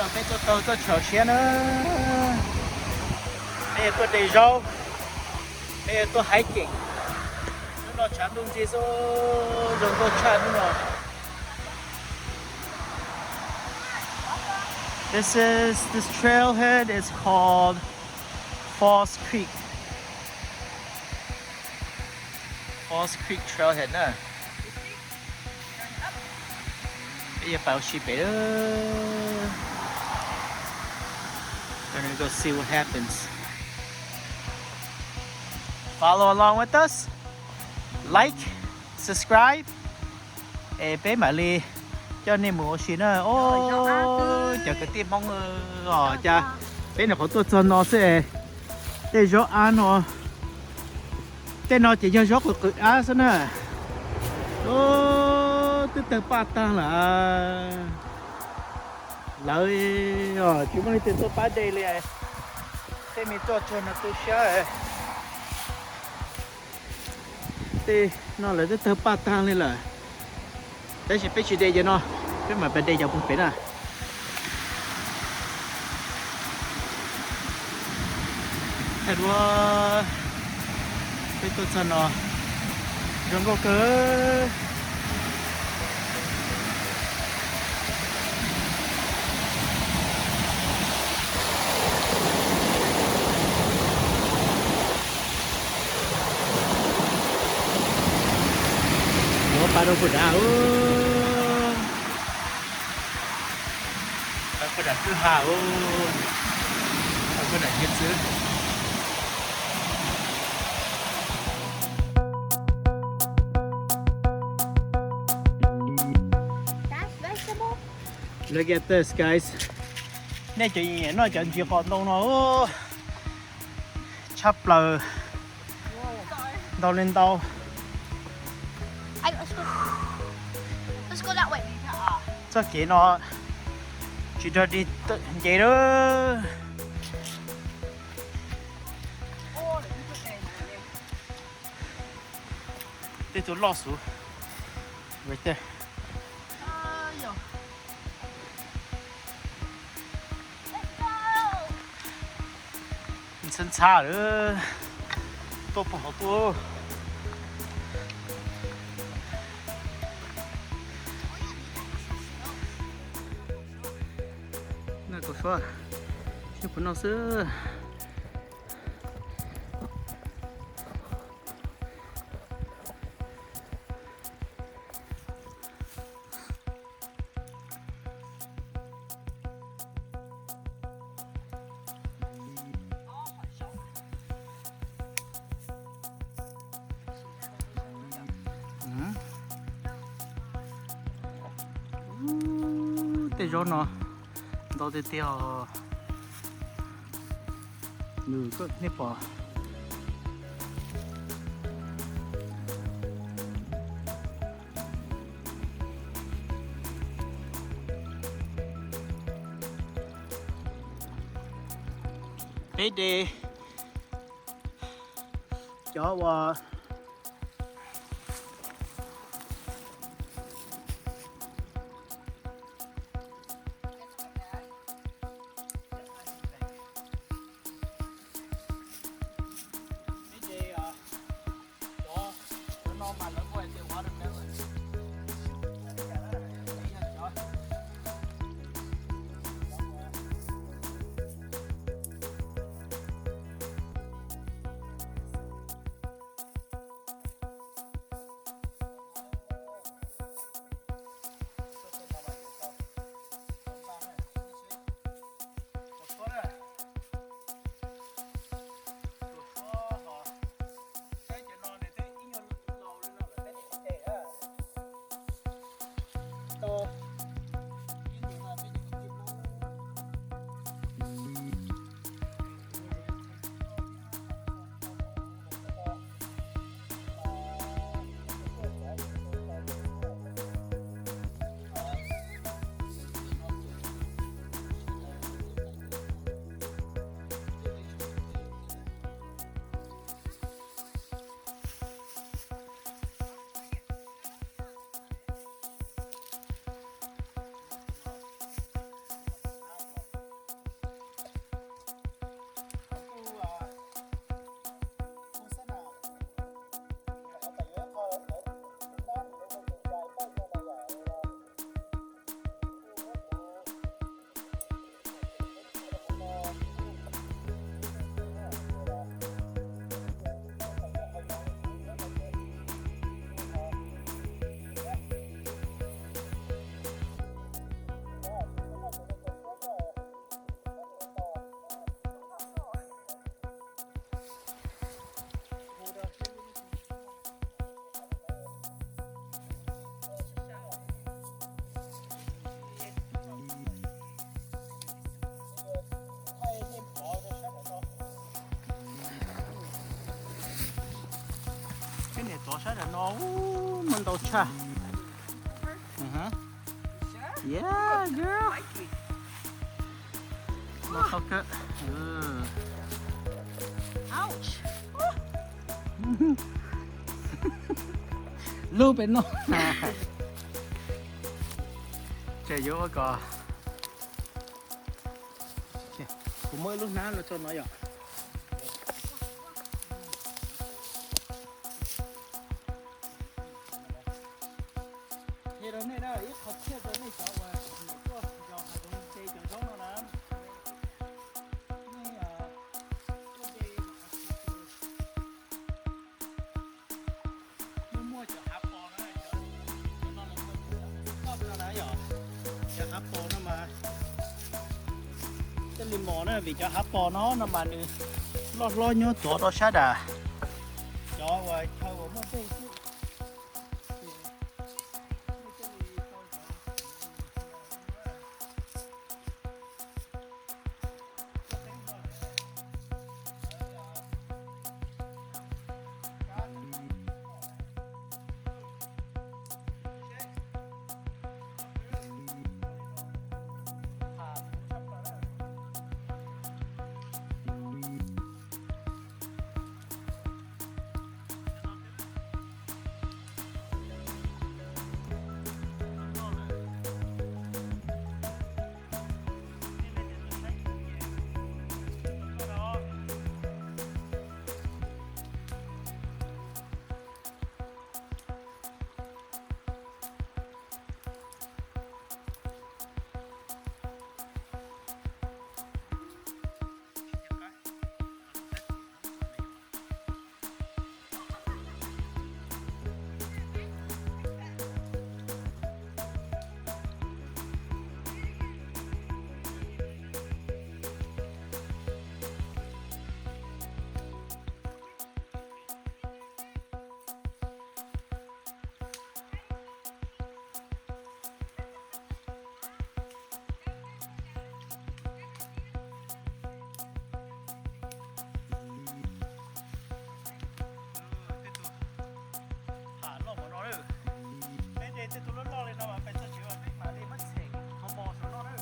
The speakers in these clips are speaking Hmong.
Peb tuaj taug txoj chaw tshiab na, peb yuav tuaj de zaub, peb yuav tuaj hiking. Hnub no tshav ntuj nti xwb, zoo nkauj tshaj hnub no. This is, this trailhead is called False Creek. False Creek Trailhead na. Peb yuav pais ua si pem. Gonna go see what happens. Follow along with us. Like, subscribe, es peb mam li coj nej mus ua si na. Os, cov kwv tij Hmoob os, cas peb nyuam qhuav tuaj txog no xwb es tej zaub av no, tej no ces yog zaub qws qws av xwb na. Os, twb tawg paj tag lawm. Lawv os, tsis muaj leej twg tuaj pab de li. Tej me txoj tsag no tu siab. Tej no lawv twb tawg paj tag li lawm. Tab sis peb tsis de cov no, peb mam pais de cov puag pem na. Thaij duab, peb tuaj txog no zoo nkauj kawg. Yuav pab rau puag nram, pab puag nram kwj ha, pab puag nram hiav txwv. Look at this, guys. Nej cov nyiam noj cov ntsis qos ntoo no tshaj plaws, ntau li ntau. Txoj kev no tsis nrog dig nce lawm. Tej tus loj xwb. Right there. Ntxhab ntxhab lawm, tuaj puag hauv tuaj. Noj kaum suab, sib puas noj xwb. Tej zaub no ntau tiag tiag os. Nws, nej pom. Peb de cov uas Sab nram no muaj ntau tshaj. Yeah, girl. Muaj qhov kawg. Ouch. Lub pem no. Ces yuav ua kom, kuv muab ib lub hnab los tso no yom. Qhia rau nej na, ib qho txhiaj rau nej cov uas nyuam qhuav yos hav zoov ces cov zaub no na. Nej, ah, tuaj de, muaj muaj cov hav pos na, cov, cov no los koj no na yom, cov hav pos no mas thiaj li mos na, vim cov hav pos no no mas nws loj hlob nyob tuav rau sab nram cov uas chaw uas muaj dej xwb. Peb de tej tug loj loj li no mas peb txog tsev mas peb mam li muab txhem qhov mos saum no na.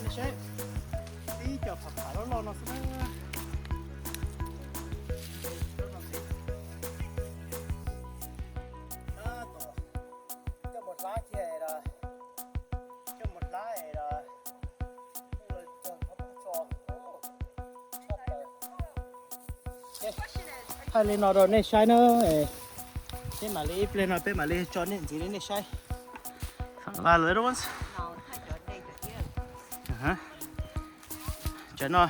Nej saib, tib cov phav phav loj loj no xwb na. Tab tom coj mus hlab kiag los, coj mus hlab los, mus los txog qhov muag tso. Thaij li no rau nej saib na, peb mam li ib pliag no peb mam li tso nej ntxiv li nej saib. Cov no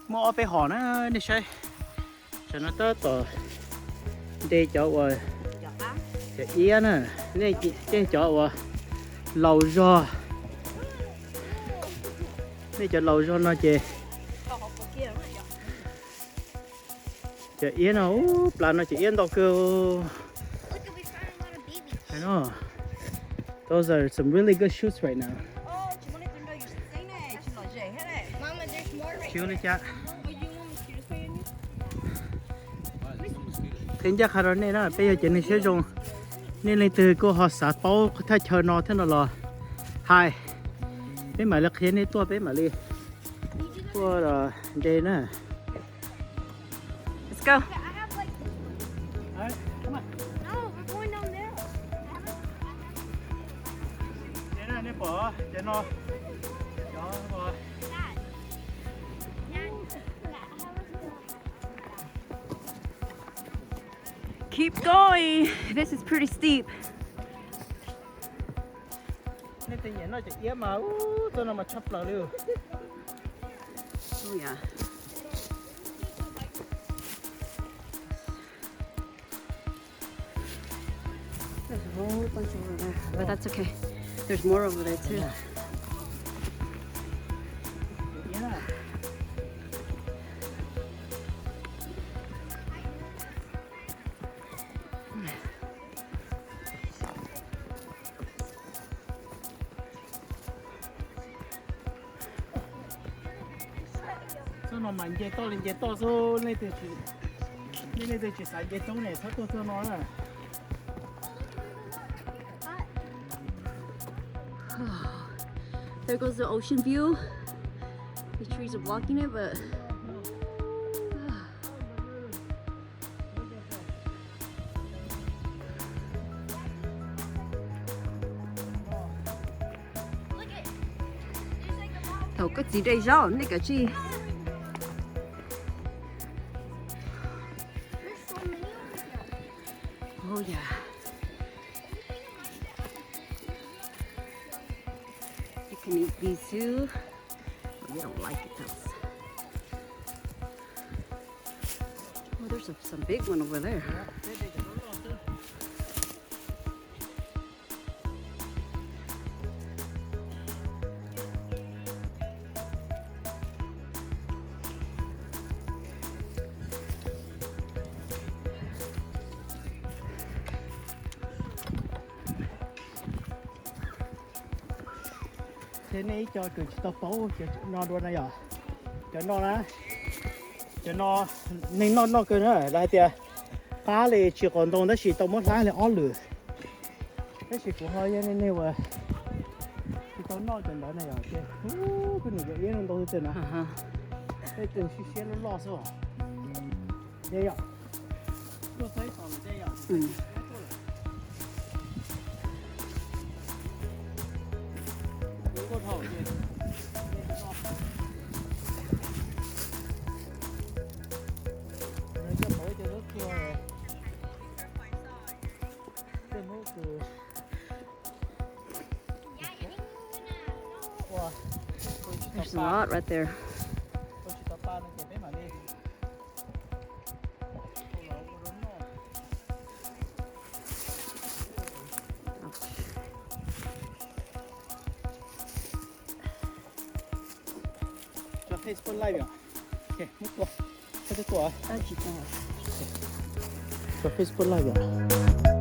muaj ob peb hom na nej saib. Cov no tab tom de cov uas, cov iab na, nej cov uas laus zog, nej cov laus zog no ces cov iab no, ub, plas no cov iab ntau kawg no. Those are some really good shoots right now. Tsis ua li cas. Qhia ncaj qha rau nej na, peb yog cov neeg siab zoo. Nej leej twg kuj ho xav paub thaj chaw no thiab no los hais, peb mam li qhia nej tuaj, peb mam li tuaj nte na. Let's go. Keep going. This is pretty steep. Nej tej nyiam noj cov iab mas, ub, txoj no mas tshaj plaws li. Oh, yeah. There's a whole bunch over there, but that's okay. There's more over there too. Txoj no mas nce toj li nce toj xwb, nej leej twg tsis xav nce roob ne txhob tuaj txoj no na. There goes the ocean view. The trees are blocking it, but thaum koj txiv dej zaub nej kav tsij. Oh yeah. You can eat these too. You don't like it though. Oh, there's a, some big one over there. Thiab nej ib co kws tsis tau paub cov no dua na yom. Cov no na, cov no neeg noj noj kawg na, lawv hais tias qab li tsis qos ntoo tab sis tau muab hlab li ob lwm. Tab sis kuv ho yog neeg uas tsis tau noj cov ntawd na yom, ces kuv nws cov iab ntau twg na. Tej twg siab siab loj loj xwb os. There's a lot right there. Tso Facebook Live yom. Ok, muab tua. Koj twb tua. Tso Facebook Live yom.